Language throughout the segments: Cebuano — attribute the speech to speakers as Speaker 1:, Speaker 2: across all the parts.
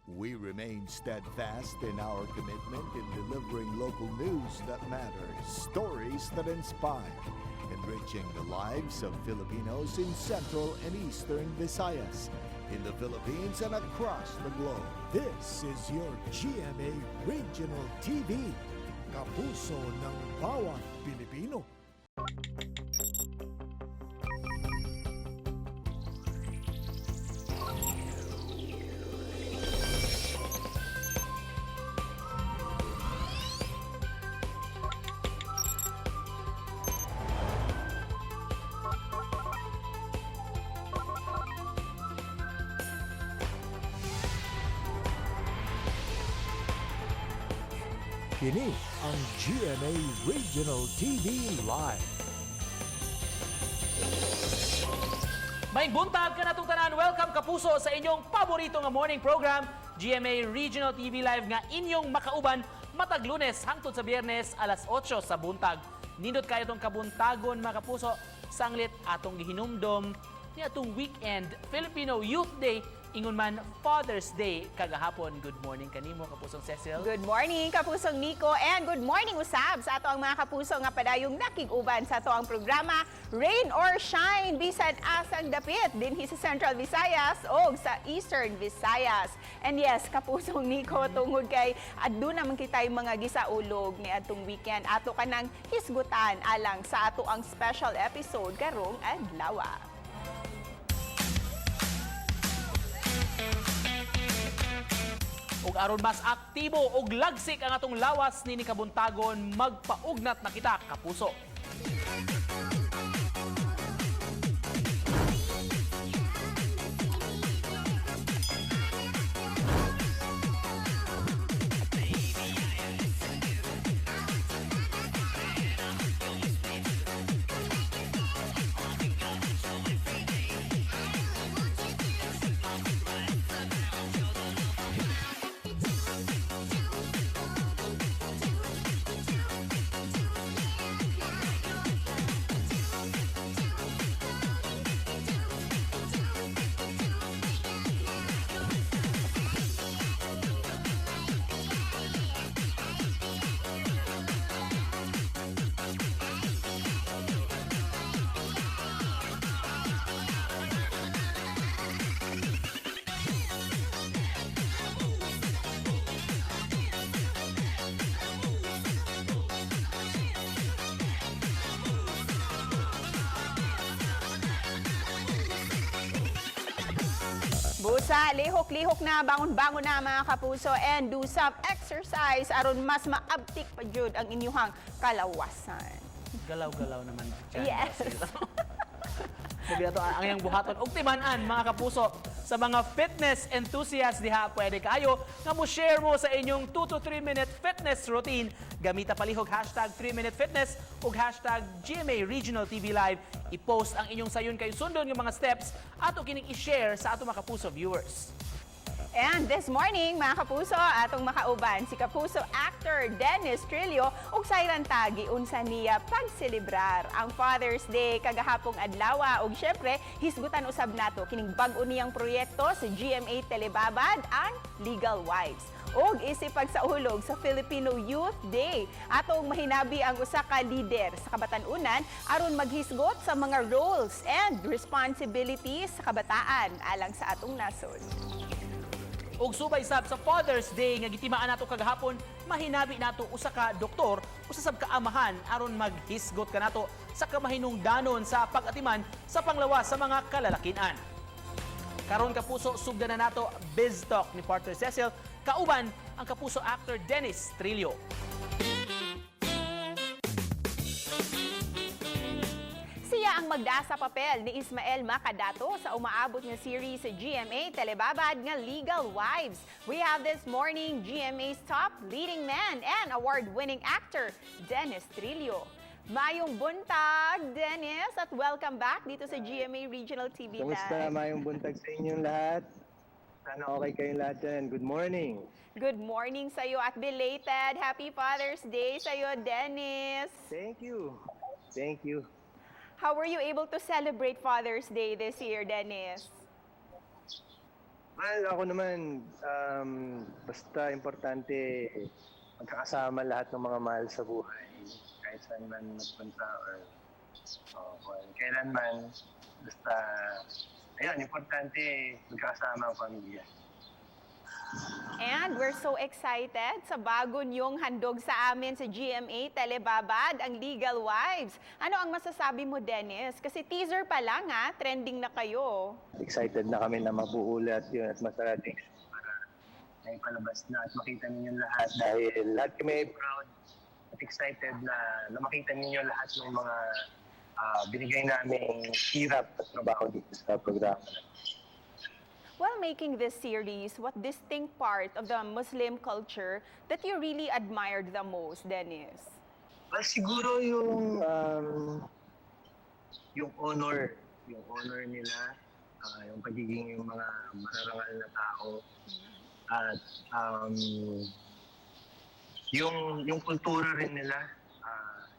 Speaker 1: We remain steadfast in our commitment in delivering local news that matters, stories that inspire, enriching the lives of Filipinos in Central and Eastern Visayas, in the Philippines and across the globe. This is your GMA Regional TV, kapuso ng bawat Pilipino. Kini ang GMA Regional TV Live.
Speaker 2: May buntag ka natong tanan. Welcome, kapuso, sa inyong paborito nga morning program, GMA Regional TV Live, nga inyong makauban matag Lunes hangtod sa Biyernes, alas 8 sa buntag. Nindot kayo tong kabuntagon, mga kapuso, sanglit atong gihinumdom ni atong weekend, Filipino Youth Day, ingon man Father's Day kagahapon. Good morning kanimo, kapusong Cecil.
Speaker 3: Good morning, Kapusong Nico, and good morning usab sa ato ang mga kapuso nga padayong nakig-uban sa ato ang programa Rain or Shine, bisan asang dapit dinhi sa Central Visayas o sa Eastern Visayas. And yes, Kapusong Nico, tungod kay aduna man kitay mga gisaulog ni atong weekend, ato kanang hisgutan alang sa ato ang special episode karong adlaw.
Speaker 2: Ug aron mas aktibo ug lagsik ang atong lawas nini kabuntagon, magpaugnat na kita, kapuso.
Speaker 3: Busa, lihok-lihok na, bangon-bangon na, mga kapuso, and do some exercise aron mas maabtik pa jud ang inyuhang kalawasan.
Speaker 2: Galaw-galaw naman dyan.
Speaker 3: Yes.
Speaker 2: Sabi na to, ang iyang buhaton. Ug timan-an, mga kapuso, sa mga fitness enthusiasts diha, pwede kayo nga mo share mo sa inyong 2 to 3 minute fitness routine. Gamita palihog #3MinuteFitness ug #GMARegionalTVLive. I-post ang inyong sayon kay sundon nga mga steps ato kining i-share sa ato mga kapuso viewers.
Speaker 3: And this morning, mga kapuso, atong makauban si kapuso actor Dennis Trillo ug sayran ta giunsa niya pagselebrar ang Father's Day kagahapong adlaw, ug syempre hisgutan usab nato kining bag-o niyang proyekto sa GMA Telebabad, ang Legal Wives. Ug isip pagsaulog sa Filipino Youth Day, atong mahinabi ang usa ka lider sa kabatan-unan aron maghisgot sa mga roles and responsibilities sa kabataan alang sa atong nasod.
Speaker 2: Ug subay sab sa Father's Day nga gitimaan nato kagahapon, mahinabi nato usa ka doktor, usa sab ka amahan aron maghisgot kanato sa kamahinungdanon sa pag-atiman sa panglawas sa mga kalalakian. Karon, kapuso, sugdan na nato Biz Talk ni partner Cecil kauban ang kapuso actor Dennis Trillo.
Speaker 3: Siya ang magda sa papel ni Ismael Macadato sa umaabot nga series sa GMA Telebabad nga Legal Wives. We have this morning GMA's top leading man and award-winning actor, Dennis Trillo. Mayong buntag, Dennis, at welcome back dito sa GMA Regional TV
Speaker 4: Kumusta?
Speaker 3: Live.
Speaker 4: Mayong buntag sa inyong lahat. Sana okay kayong lahat dyan. Good morning.
Speaker 3: Good morning sa iyo at belated Happy Father's Day sa iyo, Dennis.
Speaker 4: Thank you. Thank you.
Speaker 3: How were you able to celebrate Father's Day this year, Dennis?
Speaker 4: Well, ako naman, basta importante magkakasama lahat ng mga mahal sa buhay. Kahit saan man magpunta or kung kailan man. Basta, ayun, importante magkakasama ang pamilya.
Speaker 3: And we're so excited sa bago niyong handog sa amin sa GMA Telebabad, ang Legal Wives. Ano ang masasabi mo, Dennis? Kasi teaser pa lang ha, trending na kayo.
Speaker 4: Excited na kami na mabuo lahat yun at masarating para naipalabas na at makita ninyo lahat dahil lahat kami ay proud at excited na makita ninyo lahat ng mga binigay naming hirap at trabaho dito sa programa.
Speaker 3: While making this series, what distinct part of the Muslim culture that you really admired the most, Dennis?
Speaker 4: Well, siguro yung honor nila, yung pagiging yung mga mararangal na tao at yung kultura rin nila,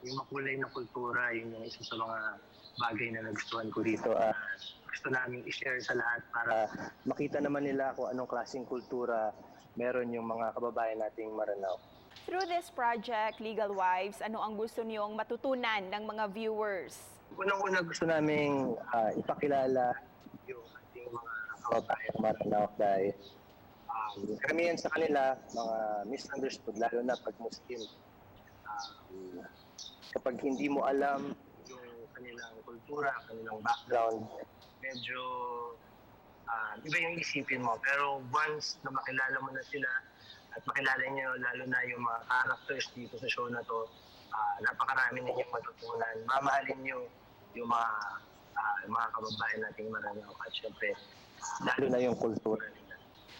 Speaker 4: yung makulay na kultura, yun yung isa sa mga bagay na nagustuhan ko dito at gusto namin i-share sa lahat para makita naman nila kung anong klaseng kultura meron yung mga kababayan nating Maranao.
Speaker 3: Through this project, Legal Wives, ano ang gusto niyong matutunan ng mga viewers?
Speaker 4: Unang-una, gusto naming ipakilala yung ating mga kababayang Maranao dahil karamihan sa kanila mga misunderstood, lalo na pag Muslim. Kapag hindi mo alam yung kanilang kultura, kanilang background, medyo iba yung isipin mo. Pero once na makilala mo na sila at makilala niyo lalo na yung mga characters dito sa show na to, napakarami ninyong matutunan. Mamahalin niyo yung mga kababayan nating Maranao at syempre lalo na yung kultura nila.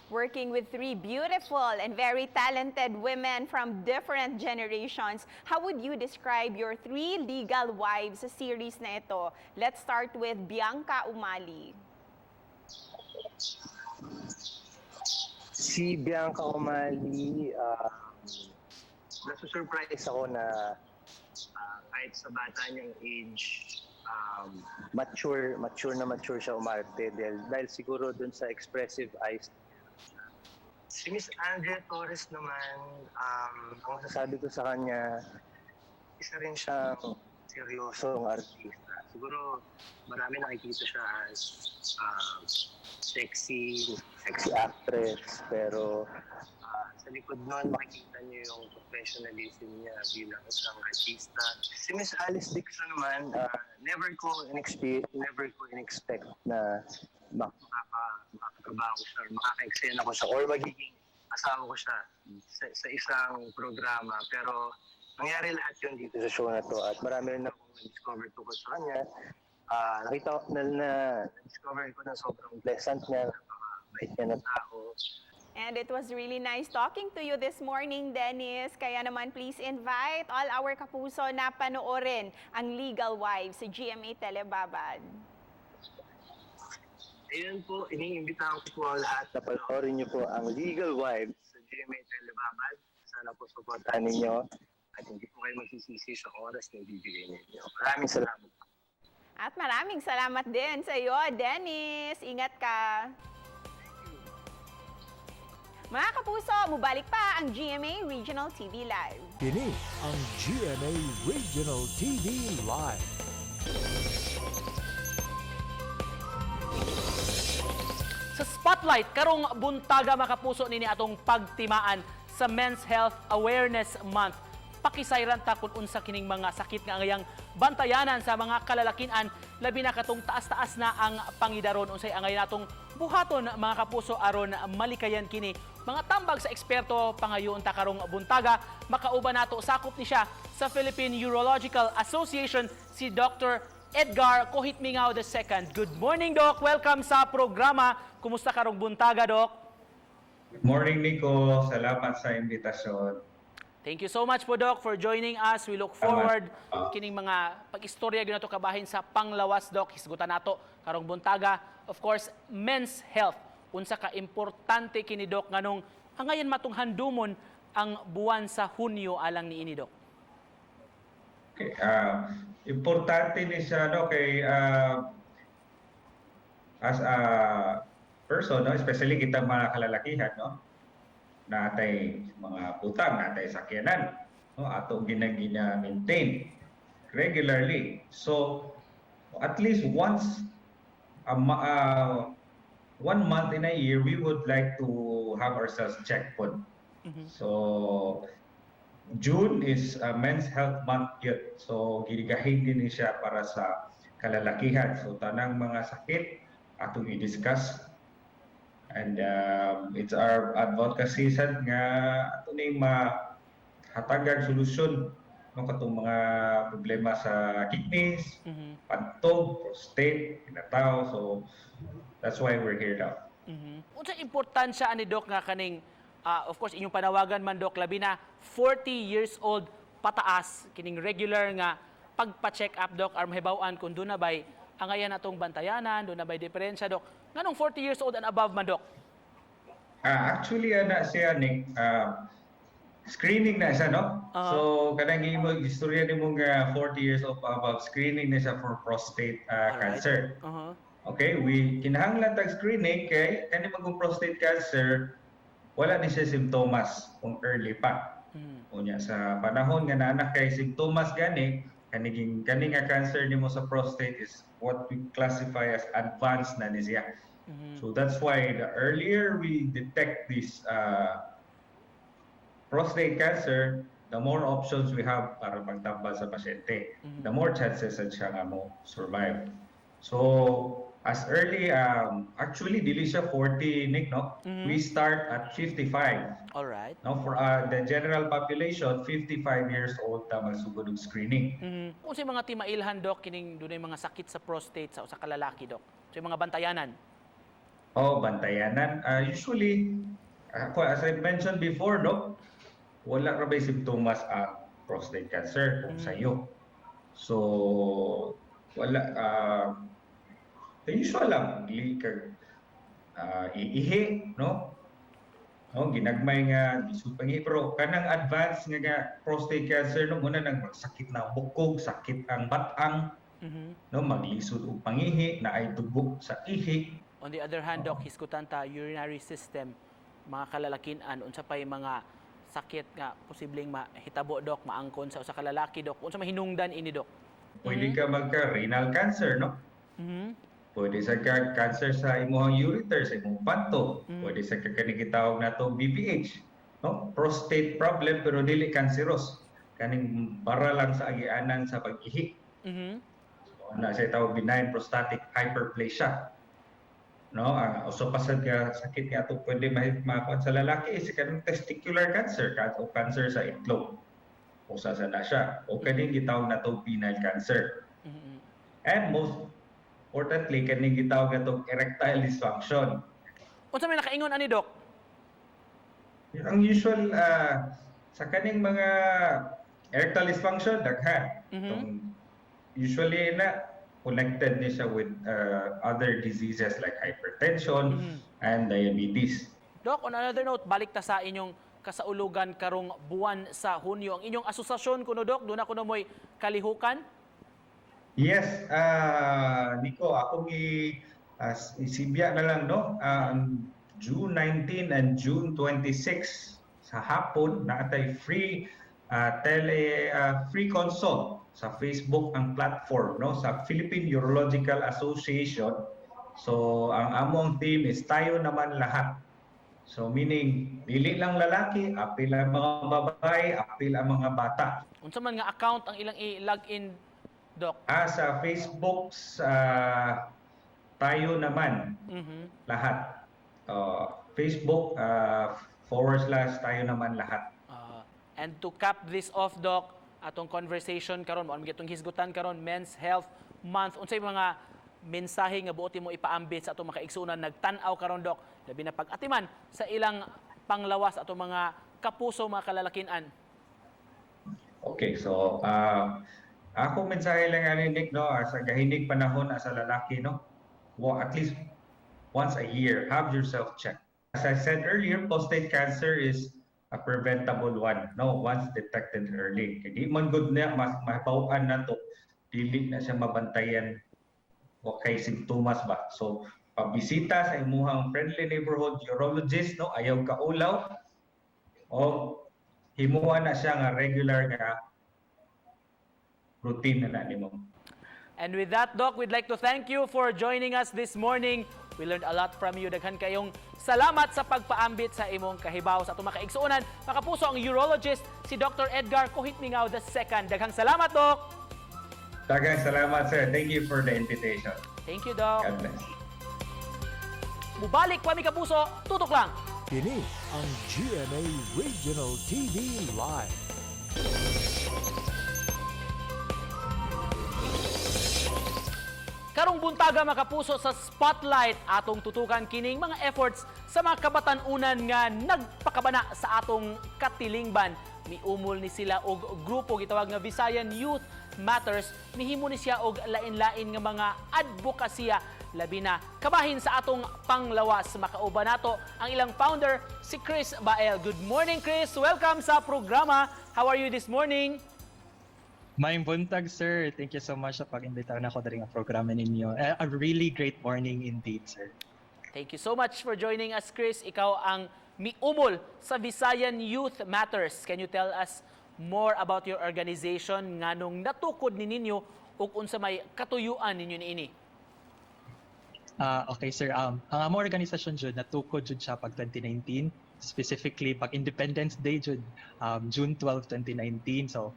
Speaker 3: Working with three beautiful and very talented women from different generations, how would you describe your three legal wives sa series na ito? Let's start with Bianca Umali.
Speaker 4: Si Bianca Umali, nasusurprise ako na kahit sa bata niyang age, mature, mature na mature siya umarte dahil siguro dun sa expressive eyes. Si Miss Andrea Torres naman, ang masasabi ko sa kanya, isa rin siyang seryosong artista. Siguro marami nakikita siya as sexy, sexy actress, pero sa likod nun makikita niyo yung professionalism niya bilang isang artista. Si Miss Alice Dixon naman, never ko in-expect na makakatrabaho ko siya or makaka-eksena ko siya or magiging asawa ko siya sa isang programa. Pero nangyari lahat yun dito sa show na to at marami rin akong na-discover tungkol sa kanya. Nakita ko na discover ko na sobrang pleasant niya, napakabait niya na tao.
Speaker 3: And it was really nice talking to you this morning, Dennis. Kaya naman, please invite all our kapuso na panoorin ang Legal Wives sa GMA Telebabad.
Speaker 4: Ayun po, iniimbitahan ko po ang lahat na panoorin niyo po ang Legal Wives sa GMA Telebabad. Sana po supportahan ninyo at hindi po kayo magsisisi sa oras na ibibigay ninyo. Maraming salamat.
Speaker 3: At maraming salamat din sa iyo, Dennis. Ingat ka. Mga kapuso, mubalik pa ang GMA Regional TV Live.
Speaker 1: Kini ang GMA Regional TV Live.
Speaker 2: Sa spotlight karong buntaga, mga kapuso, nini atong pagtimaan sa Men's Health Awareness Month. Pakisayran ta kung unsa kining mga sakit nga angayang bantayanan sa mga kalalakian, labi na katong taas-taas na ang pangidaron. Unsay angay natong buhaton, mga kapuso, aron malikayan kini? Mga tambag sa eksperto pangayoon ta karong buntaga. Makauban nato, sakop ni siya sa Philippine Urological Association, si Dr. Edgar Kohit Mingao II. Good morning, Doc. Welcome sa programa. Kumusta karong buntaga, Doc?
Speaker 5: Good morning, Nico. Salamat sa imbitasyon.
Speaker 2: Thank you so much po, Doc, for joining us. We look forward kining mga pag-istorya gyud nato kabahin sa panglawas, Doc. Hisgutan nato karong buntaga. Of course, men's health. Unsa ka importante kini, Doc, nganong angayan matong handumon ang buwan sa Hunyo alang niini, Doc?
Speaker 5: Okay, importante ni siya, no, kay as a person, no, especially kita mga kalalakihan, no, natay mga butang, natay sakyanan, no, ato gina maintain regularly. So at least once a one month in a year, we would like to have ourselves checked po. So June is Men's Health Month yun. So gigahin din ni siya para sa kalalakihan. So tanang mga sakit atong i-discuss and it's our advocacy sad nga ato ning mahatagan solusyon, no, katong mga problema sa kidneys, pantog, prostate, kinatao. So that's why we're here now.
Speaker 2: Unsa importansya ani, Doc, nga kaning of course inyong panawagan man, Doc, labi na 40 years old pataas, kining regular nga pagpa-check up, Doc, aron mahibaw-an kung duna bay angayan atong bantayanan, duna bay diferensya, Doc? Nganong 40 years old and above man, Doc?
Speaker 5: Actually, ana siya, Nick, screening na siya, no? So, kanang imo istorya nimo nga 40 years old pa above, screening na siya for prostate cancer. Okay, we kinahanglan tag screening kay kani magong prostate cancer, wala ni siya simptomas kung early pa. Unya sa panahon nga naa kay simptomas gani, kaniging kani nga cancer nimo sa prostate is what we classify as advanced na ni siya. So that's why the earlier we detect this prostate cancer, the more options we have para pagtambal sa pasyente. The more chances that siya nga mo survive. So as early, actually dili siya 40, Nick, no? We start at 55. No, for the general population, 55 years old ta magsugod og screening.
Speaker 2: Unsay mga timailhan, Doc, kining dunay mga sakit sa prostate sa usa ka lalaki, Doc? Unsay mga bantayanan?
Speaker 5: Oh, bantayanan. Usually, ako, as I mentioned before, no, wala ra bay simptomas ang prostate cancer kung sayo. So, wala, the usual lang, dili kag iihi, no? No, ginagmay nga lisod pangihi, pero kanang advanced nga prostate cancer, no, muna nang magsakit na ang bukog, sakit ang batang, no, maglisod og pangihi, naay dugo sa ihi.
Speaker 2: On the other hand, Doc, hisgutan ta urinary system, mga kalalakian, unsa pay mga sakit nga posibleng mahitabo, Doc, maangkon sa usa ka lalaki, Doc? Unsa mahinungdan ini, Doc?
Speaker 5: Pwede ka magka renal cancer, no? Pwede sa ka cancer sa imong ureter, sa imong pantog. Pwede sa ka kani gitawag nato BPH, no? Prostate problem pero dili cancerous. Kaning bara lang sa agianan sa pag-ihi. So, ana siya tawag benign prostatic hyperplasia. No, ang usa pa sad ka sakit nga ato pwede makuha sa lalaki is kanang testicular cancer o cancer sa itlog. Usa sa na siya. O kaning gitawag nato penile cancer. And most importantly, kaning gitawag nato erectile dysfunction.
Speaker 2: Unsa may nakaingon ani, Doc?
Speaker 5: Ang usual sa kaning mga erectile dysfunction, daghan. Itong usually na connected ni siya with other diseases like hypertension and diabetes.
Speaker 2: Doc, on another note, balik ta sa inyong kasaulugan karong buwan sa Hunyo. Ang inyong asosasyon kuno, Doc, duna kuno mo'y kalihukan?
Speaker 5: Yes, Nico, akong isibya na lang, no? June 19 and June 26 sa hapon naatay free tele free consult sa Facebook ang platform, no, sa Philippine Urological Association. So ang among theme is "Tayo Naman Lahat." So meaning dili lang lalaki, apil ang mga babae, apil ang mga bata.
Speaker 2: Unsa man nga account ang ilang i-log in, Doc?
Speaker 5: Sa Facebook sa Tayo Naman Lahat. Facebook /TayoNamanLahat.
Speaker 2: And to cap this off, Doc, atong conversation karon mo ang itong hisgutan karon, Men's Health Month. Unsay mga mensahe nga buot mo ipaambit sa atong mga kaigsuonan nagtan-aw karon, Doc, labi na pag-atiman sa ilang panglawas, atong mga kapuso, mga kalalakian?
Speaker 5: Okay, so ako mensahe lang ani, Nick, no, sa gahinig panahon sa lalaki, no. Well, at least once a year, have yourself checked. As I said earlier, prostate cancer is a preventable one, no, once detected early. Kay di man gud na mas mahibaw-an nato, dili na siya mabantayan o kay simptomas ba. So Pabisita sa imuhang friendly neighborhood urologist, no? Ayaw kaulaw o himuha na siya nga regular nga routine na nimo.
Speaker 2: And with that, Doc, we'd like to thank you for joining us this morning. We learned a lot from you. Daghan kayong salamat sa pagpaambit sa imong kahibaw sa atong makaigsuonan. Makapuso, ang urologist, si Dr. Edgar Kohitmingaw II. Daghang salamat, Doc!
Speaker 5: Daghang salamat, sir. Thank you for the invitation.
Speaker 2: Thank you, Doc.
Speaker 5: God bless.
Speaker 2: Mubalik pa mi, kapuso, tutok lang.
Speaker 1: Kini ang GMA Regional TV Live.
Speaker 2: Karong buntaga, makapuso, sa Spotlight, atong tutukan kining mga efforts sa mga kabatan-unan nga nagpakabana sa atong katilingban. Miumol ni sila og grupo gitawag nga Visayan Youth Matters. Mihimo ni siya og lain-lain nga mga advokasya, labi na kabahin sa atong panglawas. Makauban nato ang ilang founder, si Chris Bael. Good morning, Chris. Welcome sa programa. How are you this morning?
Speaker 6: Maayong buntag, sir. Thank you so much sa pag-imbita nako diri nga programa ninyo. A really great morning indeed, sir.
Speaker 2: Thank you so much for joining us, Chris. Ikaw ang miumol sa Visayan Youth Matters. Can you tell us more about your organization, nganong natukod ni ninyo ug unsa may katuyuan ninyo niini?
Speaker 6: Ah, okay, sir. Ang among organisasyon jud natukod jud siya pag 2019, specifically pag Independence Day jud, June 12, 2019. So,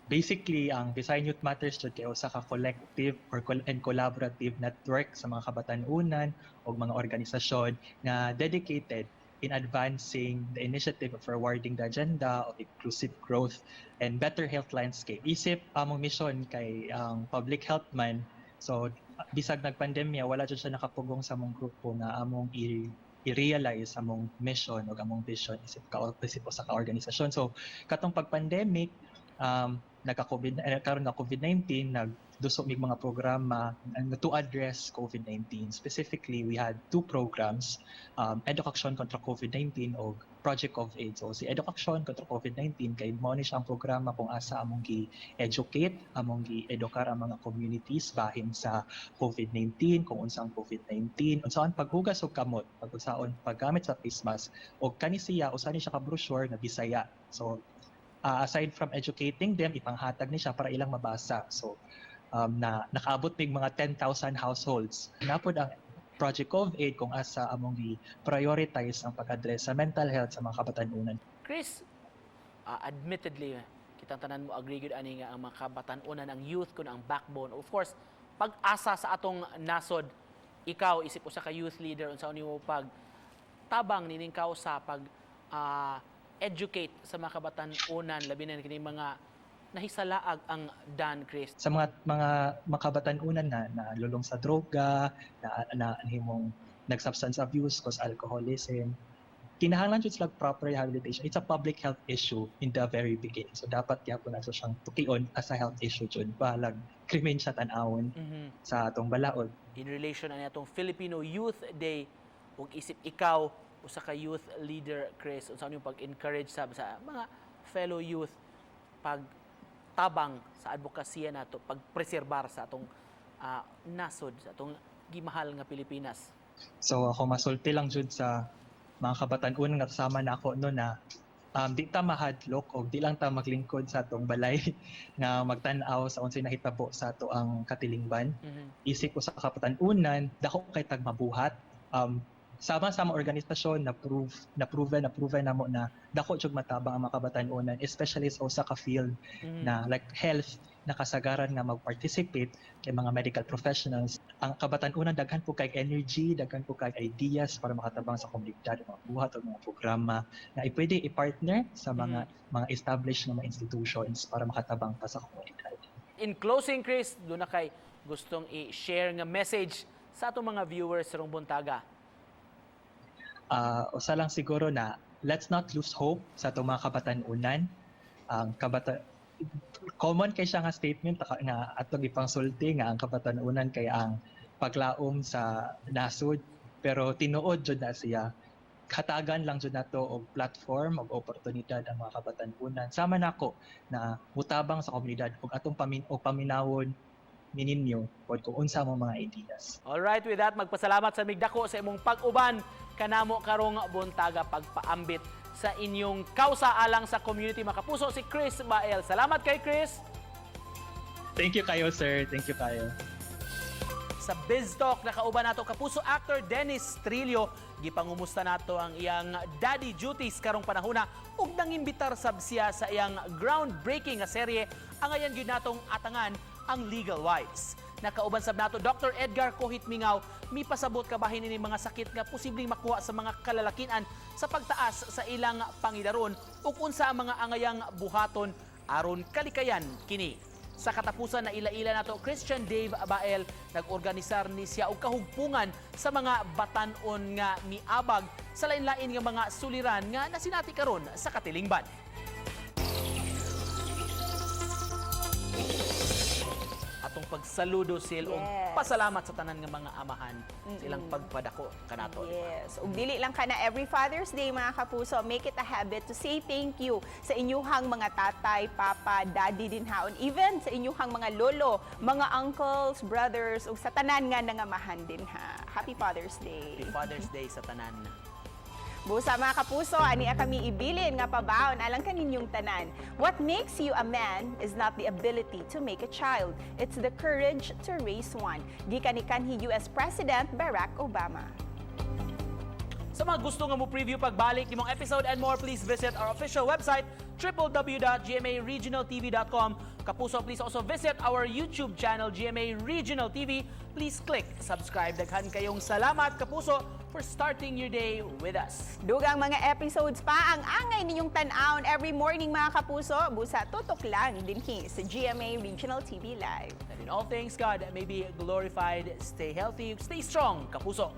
Speaker 6: basically ang Visayan Youth Matters jud kay usa ka collective and collaborative network sa mga kabatan-unan o mga organisasyon nga dedicated in advancing the initiative of forwarding the agenda of inclusive growth and better health landscape. Isip among mission kay ang public health man. So bisag nagpandemya, wala jud siya nakapugong sa among grupo nga among i-realize among mission o among vision isip usa ka organisasyon. So katong pag-pandemic, nagka-COVID eh, karon nga COVID-19, nagduso mig mga programa to address COVID-19. Specifically, we had two programs, Education kontra COVID-19 o Project of AIDS. So si Education kontra COVID-19 kay mao ni siya ang programa kung asa among gi-educate, among gi-edukar ang mga communities bahin sa COVID-19, kung unsa ang COVID-19, unsaon paghugas og kamot, pag-unsaon paggamit sa face mask, og kani siya usa ni siya ka brochure nga Bisaya. So aside from educating them, ipanghatag ni siya para ilang mabasa. So na nakaabot mig mga 10,000 households. Napod ang Project of Aid kung asa among gi-prioritize ang pag-address sa mental health sa mga kabatan-unan.
Speaker 2: Chris, admittedly, kitang tanan mo agree gyud ani nga ang mga kabatan-unan, ang youth kun ang backbone. Of course, pag-asa sa atong nasod, ikaw isip usa ka youth leader, unsa nimo pag tabang nining sa pag educate sa mga kabatan-unan, labi na kini mga nahisalaag ang Dan, Chris?
Speaker 6: Sa mga kabatan-unan na nalulong sa droga, na na himong nag-substance abuse, cause alcoholism, kinahanglan jud sila proper rehabilitation. It's a public health issue in the very beginning. So dapat gyapon nato siyang tukion as a health issue jud. Balag krimen siya tan-awon sa atong balaod.
Speaker 2: In relation ani atong Filipino Youth Day ug isip ikaw usa ka youth leader, Chris, unsa inyong pag-encourage sa mga fellow youth pag tabang sa advokasya nato, pagpreserbar sa atong nasod, sa atong gimahal nga Pilipinas?
Speaker 6: So ako masulti lang jud sa mga kabatan-unan nga kasama na ako no na di ta mahadlok o di lang ta maglingkod sa atong balay nga magtan-aw sa unsay nahitabo sa ato ang katilingban. Isip ko sa kabatan-unan, dako kay tag mabuhat. Sama-sama organisasyon na proven namo na dako jud matabang ang mga kabatan-unan, especially sa usa ka field na like health na kasagaran nga mag-participate kay mga medical professionals. Ang kabatan-unan daghan po kay energy, daghan po kay ideas para makatabang sa komunidad, mga buhat o mga programa na pwede i-partner sa mga established na mga institutions para makatabang pa sa komunidad.
Speaker 2: In closing, Chris, duna kay gustong i-share nga message sa atong mga viewers karong buntaga?
Speaker 6: Usa lang siguro na let's not lose hope sa atong mga kabatan-unan. Ang kabata common kay siya nga statement nga atong ipangsulti nga ang kabatan-unan kay ang paglaom sa nasod, pero tinuod jud na siya. Hatagan lang jud nato og platform og oportunidad ang mga kabatan-unan sama nako na mutabang sa komunidad ug atong paminawon. mi ninyo pod kung unsa mo mga ideas.
Speaker 2: Alright, with that, magpasalamat sa migdako sa imong pag-uban kanamo karong buntaga pagpaambit sa inyong kausa alang sa community, mga kapuso, si Chris Bael. Salamat kay Chris.
Speaker 6: Thank you kayo, sir. Thank you kayo.
Speaker 2: Sa Biz Talk, nakauban nato kapuso actor Dennis Trillo. Gipangumusta nato ang iyang daddy duties karong panahona ug nangimbitar sab siya sa iyang groundbreaking nga serye angayan gyud natong atangan, ang Legal Wives. Nakauban sab nato Dr. Edgar Kohit Mingaw, mipasabot kabahin ini mga sakit nga posibleng makuha sa mga kalalakian sa pagtaas sa ilang pangidaron ug unsa ang mga angayang buhaton aron kalikayan kini. Sa katapusan na ila-ila nato Christian Dave Abael, nag-organisar ni siya og kahugpungan sa mga batan-on nga miabag sa lain-lain nga mga suliran nga nasinati karon sa katilingban. Atong pagsaludo sil og pasalamat sa tanan nga mga amahan sa ilang pagpadako kanato, di ba?
Speaker 3: Yes. Ug dili lang kana every Father's Day, mga kapuso, make it a habit to say thank you sa inyuhang mga tatay, papa, daddy din haon, even sa inyuhang mga lolo, mga uncles, brothers, ug sa tanan nga nangamahan din ha. Happy Father's Day.
Speaker 2: Happy Father's Day sa tanan.
Speaker 3: Busa, mga kapuso, ani kami ibilin nga pabaon alang kaninyong tanan. What makes you a man is not the ability to make a child. It's the courage to raise one. Gikan ni kanhi US President Barack Obama.
Speaker 2: Sa mga gusto nga mo preview pagbalik imong episode and more, please visit our official website www.gmaregionaltv.com. Kapuso, please also visit our YouTube channel, GMA Regional TV. Please click subscribe. Daghan kayong salamat, kapuso, for starting your day with us.
Speaker 3: Dugang mga episodes pa ang angay ninyong tan-awon every morning, mga kapuso. Busa tutok lang dinhi sa GMA Regional TV Live.
Speaker 2: And in all things, God may be glorified. Stay healthy, stay strong, kapuso.